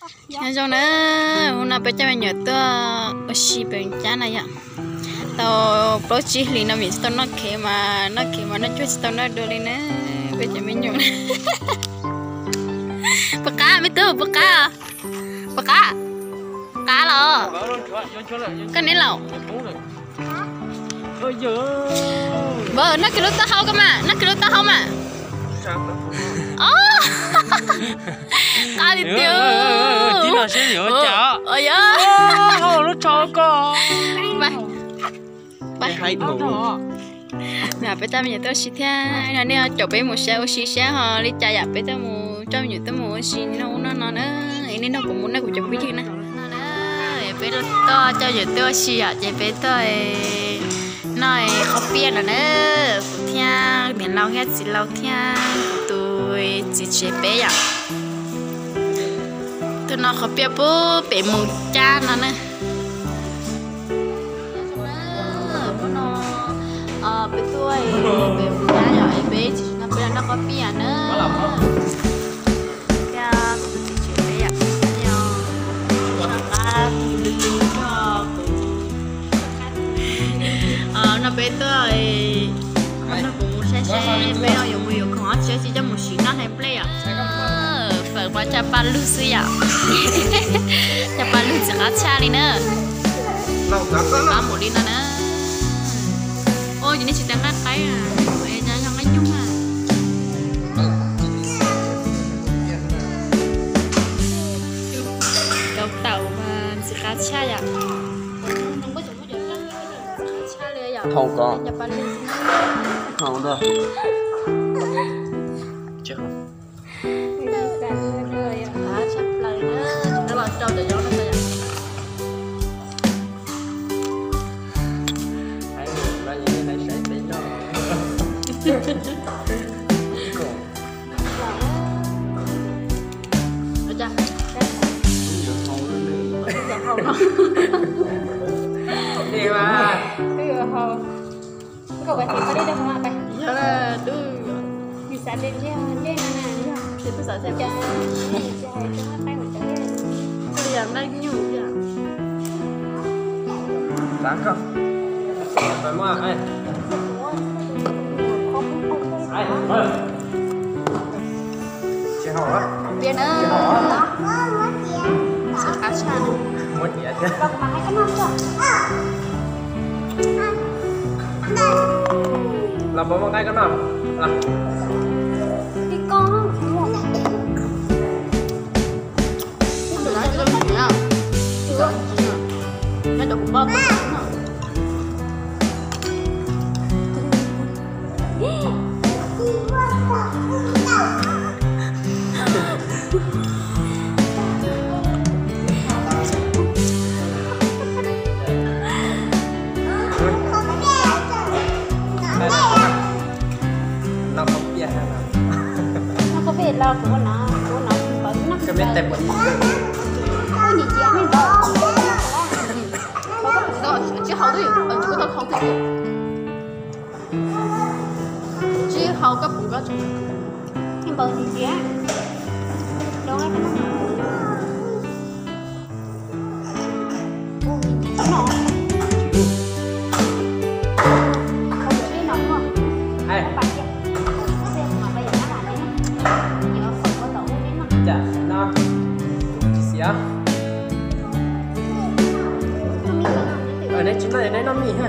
Nyob zoo na, hnub no peb coj me nyuam tuaj ua si pem cab na yom. Tau plaub tsib hlis no vim tsis tau noj khev mas noj khev mas noj cuag tsis tau noj dua li na. Peb cov me nyuam. Puas qab me tub, puas qab? Puas qab? Qab los? Koj neb laus? Npawg, noj kiag lub taub hau ko mas, noj kiag lub taub hau mas. Qab li tiag. Peb coj me nyuam tuaj ua si thiab no, nej ho caum peb mus saib ua si saib ho li cas yom, peb tuaj mus coj me nyuam tuaj mus ua si noj ub noj no na. Nej nrog kuv mus na kuv cov phooj ywg na. Peb tuaj coj me nyuam tuaj ua si yom, ces peb tuaj noj qhob piaj no na. Kuv thiab niam laus thiab txiv laus thiab kuv tus txiv tsev peb yom. Tuaj noj qhob piaj pub pem moos cab no na. Hnub no peb tuaj pem moos cab yom, es peb tsis tsis no peb los noj qhob piaj na. Thiab kuv tus txiv tsev peb yom, noj qab li li noj. No peb tuaj, no kuv mus saib seb peb yuav mus yuav khoom ob tsi tsis coj mus siv noj hle nplej yom. Fawm mas caj paj lug xwb yom. Caj paj lug ntxim qab tshaj li na. Qab npaum li no na. Ua ces nej tsis tas nqaij qaib, nqaij nyuj na. Cau taum mas ntxim qab tshaj yom. Thaum ko, thaum ko. Piaj na. Ntxim qab tshaj. Los puas muaj nqaij koj noj? Tsis hau koj puv koj tsev. Npaws ntxiv ntxiv. Neb tsis noj neb noj mij ha.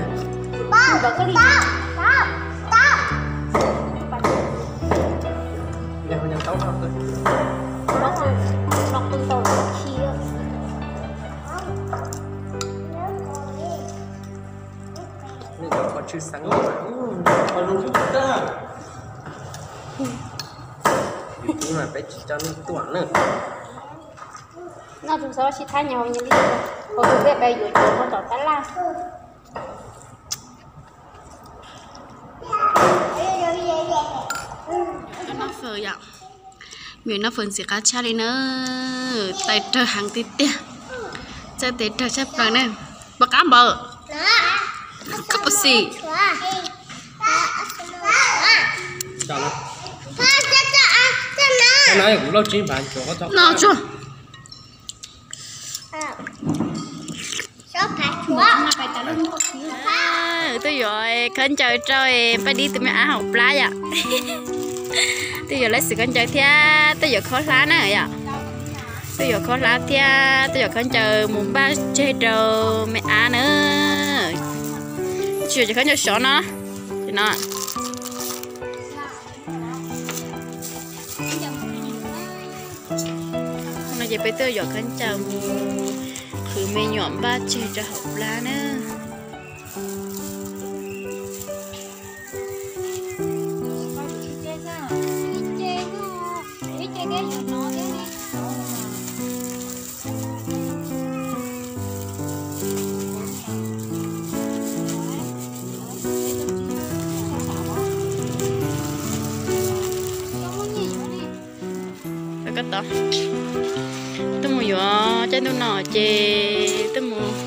Nej cov qhov tshwj xeev, yus tib mas peb tsis coj nej tuaj na. Noj tus xav sib thab nyo li, hauv tus peb peb yuav cov muaj tom tab laj. Noj fawm yom. Me nyuam noj fawm ntxim qab tshaj li na. Tais rawg heev tiag tiag. Txawj tes rawg tshaj plaws na. Puas qab npaws? Koj puas xis? Noj tsuag. Tuaj yuav khaub ncaws rau Paj Dib tus me ab hauv plab yom. Tuaj yuav lab xwm khaub ncaws thiab tuaj yuav khaub hlab na yom. Tuaj yuav khaub hlab thiab tuaj yuav khaub ncaws mus npaj tseg rau me ab na. Tsis yuav cov khaub ncaws sov no, no. No ces peb tuaj yuav khaub ncaws mus qhwv me nyuam npaj tseg rau hauv plab na. Tuaj mus yuav caij ntuj no ces tuaj mus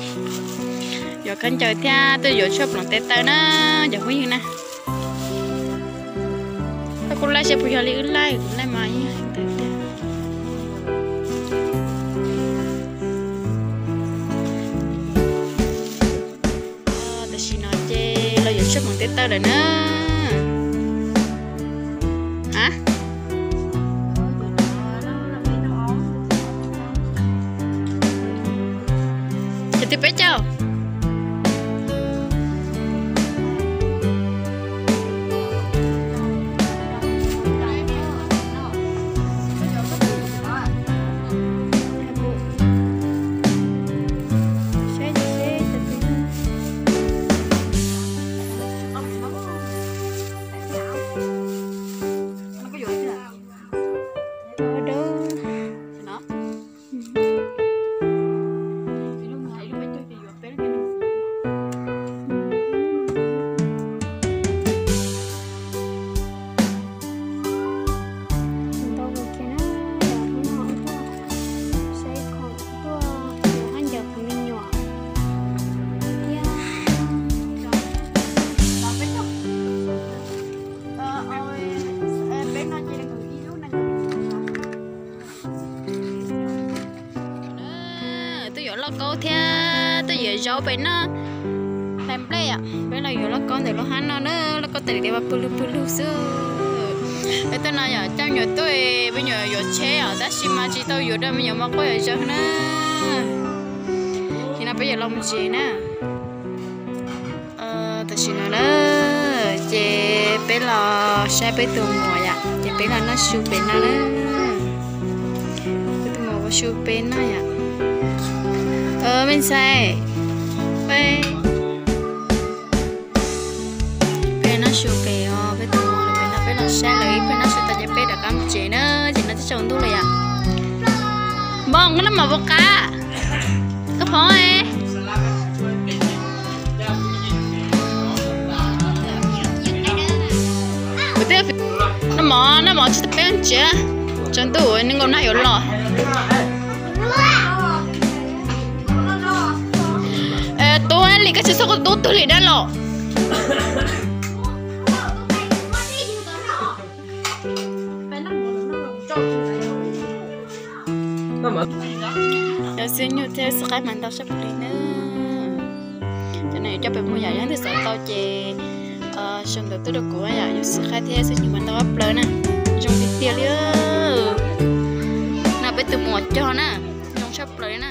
yuav khaub ncaws thiab tuaj yuav tshuaj ploov tes taw na, cov phooj ywg na. Koj kuj laij saib puas yog li wb laij, kuv laij mas yeej ntawd tiag. Tam sim no ces los yuav tshuaj ploov tes taw lawm na. Ces twb peb caug. Tuaj yuav lauj kaub thiab tuaj yuav zaub pem no. Hlais nplej yom, peb los yuav lauj kaub ntawm lub hab no na, lauj kaub tes li tias pw lug pw lug xwb. Peb tuaj no yom, coj me nyuam tuaj, me nyuam yuav tsheb os, tab sis mas tsis tau yuav rau me nyuam mos quaj yuav zawg na. Ces no peb yuav los mus tsev na. Tam sim no na, ces peb los saib peb tus muam yom, ces peb los noj su pem no na. Peb tus muam ua su pem no yom. Me ntxhais, peb noj su pem os, peb tus muam pem no, peb los saib lawv ib pliag noj su tas ces peb rov qab mus tsev na, ces no twb tsaus ntuj lawm yom. Npoo, koj noj mov puas qab? Koj phoov es. Noj mov, noj mov tsis tas peb mus tsev, tsaus ntuj nkaus nag yuav los. Tub li koj tsis txhob koj tub twg li dab los. Cov xib nyuj thiab xib qaib mas ntau tshaj plaws li na. Cov no yuav coj pem mus yom, yog leej twg xav tau ces sau ntawv tuaj rau kuv yom, yuav xib qaib thiab xib nyuj mas ntau tshaj plaws na. Zoo tiag tiag li. No peb tus muam cog na, zoo tshaj plaws li na.